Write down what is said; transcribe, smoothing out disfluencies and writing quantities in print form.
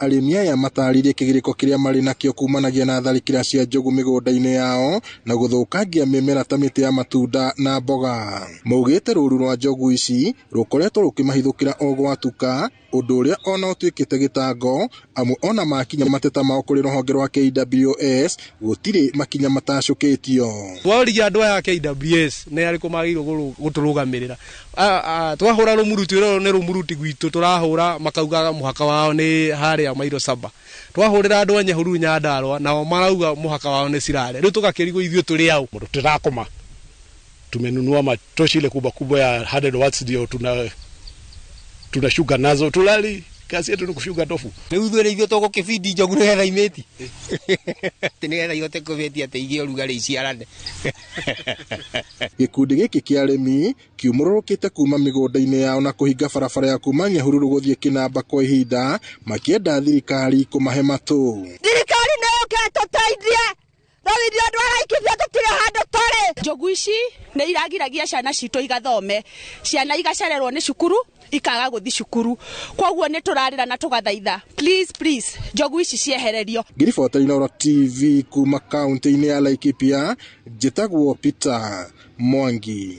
Arĩmi aya matarĩirie kĩgirĩko kĩrĩa marĩ nakĩo kumanagia na tharĩkĩra cia njogu mĩgũnda-inĩ yao na gũthũkangia mĩmera ta mĩtĩ ya matunda na mboga. Maugĩte rũru rwa njogu ici rũkoretwo rũkĩmahithũkĩra o gwatuka, ũndũ ũrĩa ona ũtuĩkĩte gĩtango amu ona makinya mateta mao kũrĩ rũhonge rwa KWS gũtirĩ makinya matacũkĩtio. Tworirie andũ aya a KWS nĩ arĩkũ magĩrĩirwo gũtũrũgamĩrĩra. Twahũra rũmuruti rũrũ nĩ rũmuruti gwitũ tũrahũra, makauga mũhaka wao nĩ harĩa mairo saba. Twahũrĩra andũ a Nyahururu Nyandarua nao marauga mũhaka wao nĩ Sirare. Rĩu tũgakĩrigwo ithuĩ tũrĩ aũ. Mũndũ tũrakoma tumenunua matoshi ile kubwa kubwa ya 100 watts ndio tunashuka nazo, tulali kazi yetu ni kushuka tofu. Rĩu ithuĩ nĩ ithuĩ tũgũkĩbindi njogu nĩgetha imĩti atĩ nĩgetha ihote kũmĩti atĩ igĩe ũrugarĩ iciarane. Gĩkundi gĩkĩ kĩa arĩmi kiumũrũrũkĩte kuma mĩgũnda-inĩ yao na kũhinga barabara ya kuma Nyahururu gũthiĩ Kĩnamba kwa ihinda makĩenda thirikari kũmahe matũ. Thirikari nĩ yũke ĩtũteithie, rĩu ithuĩ andũ a Laikipia tũtirĩ handũ tũrĩ. Njogu ici nĩ iragiragia ciana citũ igathome, ciana igacererwo nĩ cukuru ikaga gũthiĩ cukuru, koguo nĩ tũrarĩra na tũgathaitha please please njogu ici ciehererio. Ngĩribota Inooro TV kuma kaunti-inĩ ya Laikipia, njĩtagwo Peter Mwangi.